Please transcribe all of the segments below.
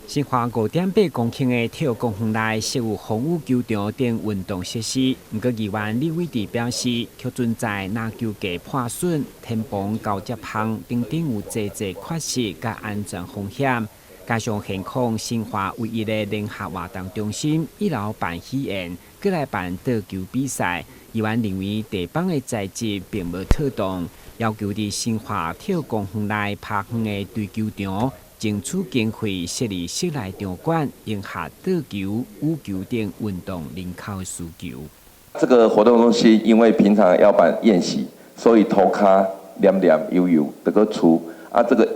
新化5.8公頃的體育公園內設有風雨球場等運動設施，毋過議員李偉哲表示，卻存在籃球架破損、天棚交接項等等有濟濟缺失佮安全風險。加上現況新化唯一的聯合活動中心一樓辦喜宴，閣來辦桌球比賽，議員認為地板的材質並無妥當，要求佇新化體育公園內拍遠的槌球場，爭取經費設立室內場館，迎合桌球、羽球等運動人口的需求。這個活動中心因為平常要辦宴席，所以塗跤黏黏油油的個粗啊，這個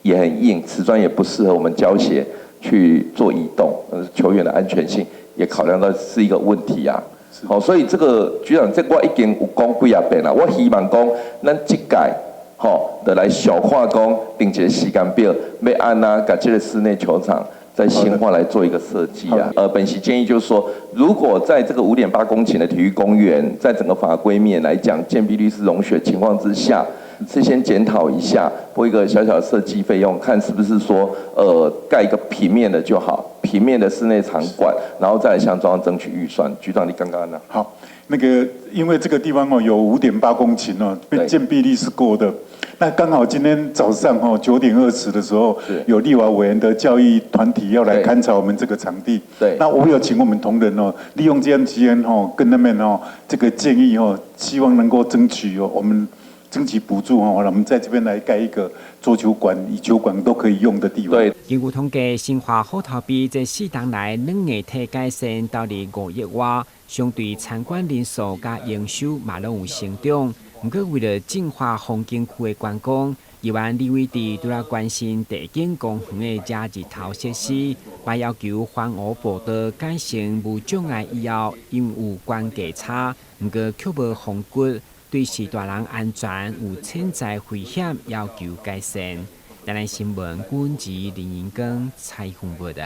也很硬，瓷磚也不適合我們膠鞋去做移動，球員的安全性也考量到是一個問題啊。好，所以這個局長，這個我已經有講幾仔遍啦，我希望講咱這屆，吼，就來小看講定一個時間表，欲按怎共這個室內球場在新化來做一個設計啊。本席建議就是說，如果在這個5.8公頃的體育公園，在整個法規面來講，建蔽率是容許的情況之下，是先檢討一下，撥一個小小的設計費用，看是不是說，蓋一個平面的就好，平面的室內場館，然後再來向中央爭取預算。局長，你剛剛呢？好，那個因為這個地方哦有5.8公頃哦，建蔽率是夠的。那剛好今天早上哦9點20的時候，有立法委員的教育團體要來勘察我們這個場地。那我有請我們同仁哦，利用這段時間哦，跟他們哦這個建議哦，希望能夠爭取哦，我們爭取補助哦，我們在這邊來蓋一個桌球館、羽球館都可以用的地方。根據統計，新化虎頭埤這4冬來軟硬體改善投入5億外，相對參觀人數佮營收嘛攏有成長。毋過為了淨化風景區的觀光，議員李偉哲除了關心地景公園的遮日頭設施，嘛要求環湖步道改成無障礙以後，因為有懸架差，毋過卻無防骨，對序大人安全有潛在危險，要求改善。台南新聞，郭文吉、林英庚採訪報導。